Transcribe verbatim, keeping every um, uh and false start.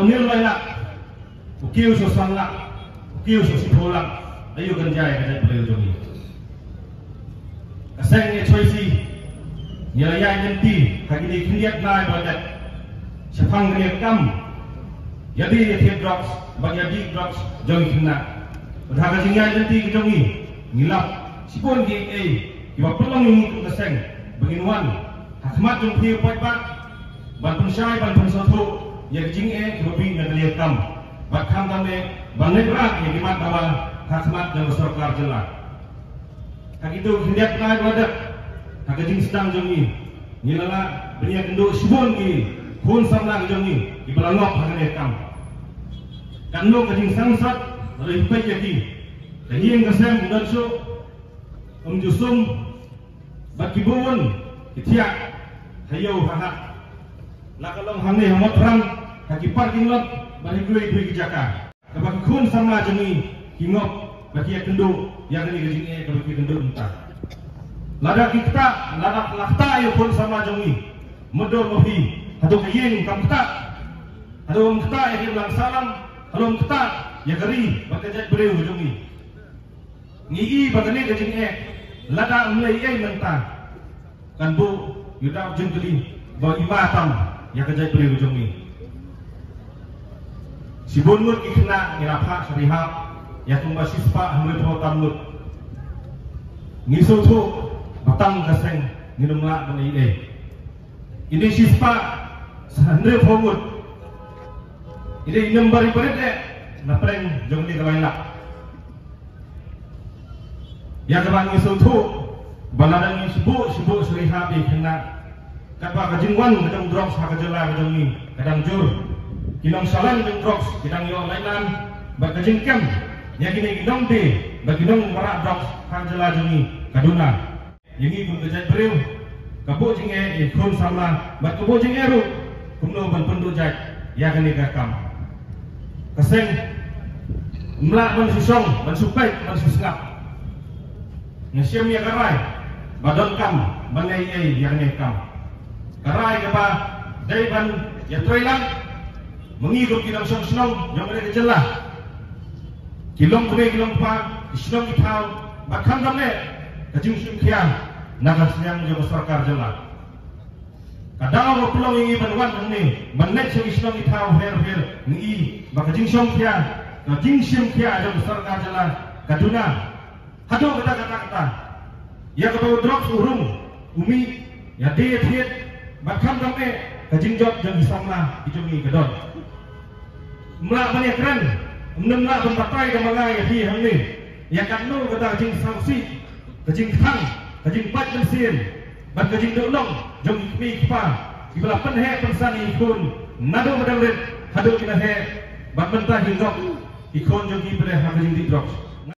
Une u lai lak, u kiew sha san lak, u kiew sha shiphew lak, aïu kan jia ïa ka jaitbynriew jong ngi. Ka seng HYC ngi la ïaid lynti ha kine khyndiat bnai ba la dep shaphang kane ka kam ïadei ïa ka drugs bad ïa ka drugs jong ki khynnah. Bad ha ka jingïaid lynti ka jong ngi, ngi lap shibun kiei kiei kiba pynlong ïa ngi kum ka seng ba ngin wan ha khmat jong phi u paidbah ban pynshai ban pynsngewthuh ïa ki jingeh kiba bun na ka liang kam bad khamtam eh ban leit rah ïa ki mat dawa ha khmat jong ka sorkar jylla. Ha kito ki khyndiat bnai ba la dep, ha ka jingsdang jong ngi, ngi la lah ban ïakynduh shibun ki khun samla ki jong ngi kiba la ngop ha kane ka kam. Katno ka jingsangsot la ïa peit ïa ki, ka ïing ka sem um don shuh, um ju sum, bad ki bun ki thiah ha ïew ha hat. La ka long hangne ha Mawthrang, ha ki parking lot bad ha kiwei kiwei ki jaka kaba ki khun samla jong ngi ki ngop bad ki ïakynduh ïa kane ka jingeh kaba ki ïakynduh mynta. Lada ki ktah, lada la ktah ïa khun samla jong ngi, mutdur ma phi, hato ka ïing kam ktah? Hato kam ktah ïa ki imlang sahlang? Hato kam ktah ïa ka ri bad ka jaitbynriew jong ngi? Ngi i ba kane ka jingeh lada ym leh ei ei mynta, kan buh ïa u dap jingkylli ba i ma tam ïa ka jaitbynriew jong ngi. Shibun ngut ki khynnah ngi la phah sha rehab ïa kumba shispah hynriewphew tam ngut. Ngi sngewthuh ba tang ka seng ngin ym lah ban ei ei. Ine shispah hynriewphew ngut, ine i number i barit eh na pdeng jong ine ka lai lak. Ïa kaba ngi sngewthuh ba lada ngi shu buh shu buh shu rehab ïa ki khynnah, katba ka jingwan ka jong drugs ha ka jylla ka jong ngi ka dang jur. Ki nongshalan jong drugs ki dang ïoh lainan bad ka jingkem ïa kine ki nongdie bad ki nongmareh drugs ha ka jylla jong ngi ka duna. Ïa ngi kum ka jaitbynriew, ka buh jingeh ïa ki khun samla bad ka buh jingeh ruh kumno ban pynduh jait ïa kane ka kam. Ka seng ym lah ban shu shong, ban shu peit, ban shu sngap. Nga shem ïa ka rai ba donkam ban leh ei ei ïa kane ka kam. Ka rai kaba dei ban ïatreilang ma ngi kum ki nongshong shnong jong kane ka jylla, ki longkmie ki longkpa, ki shnong ki thaw, bad khamtam eh ka jingshim khia na ka sniang jong ka sorkar jylla. Ka daw ba pynlong ïa ngi ban wan hangne ban leit sha ki shnong ki thaw her her, ngi i ba ka jingshim khia, ka jingshim khia jong ka sorkar jylla ka duna. Haduh katta katta katta, ïa kaba u drugs u rung u mih, ïa die ïa thied, bad khamtam eh ka jingjop jong ki samla ki jong ngi ka don. Ym lah ban ïakren, ym lah ban batai da ma nga ïa phi hangne ïa katno kata ka jingsngewsih, ka jingkthang, ka jingpait mynsiem bad ka jingduhnong jong ki kmie ki kpa kiba la pynheh pynsan ïa ki khun naduh ba dang rit haduh ki la heh, bad mynta ki ngop ki khun jong ki pat ha ka jingdih drugs.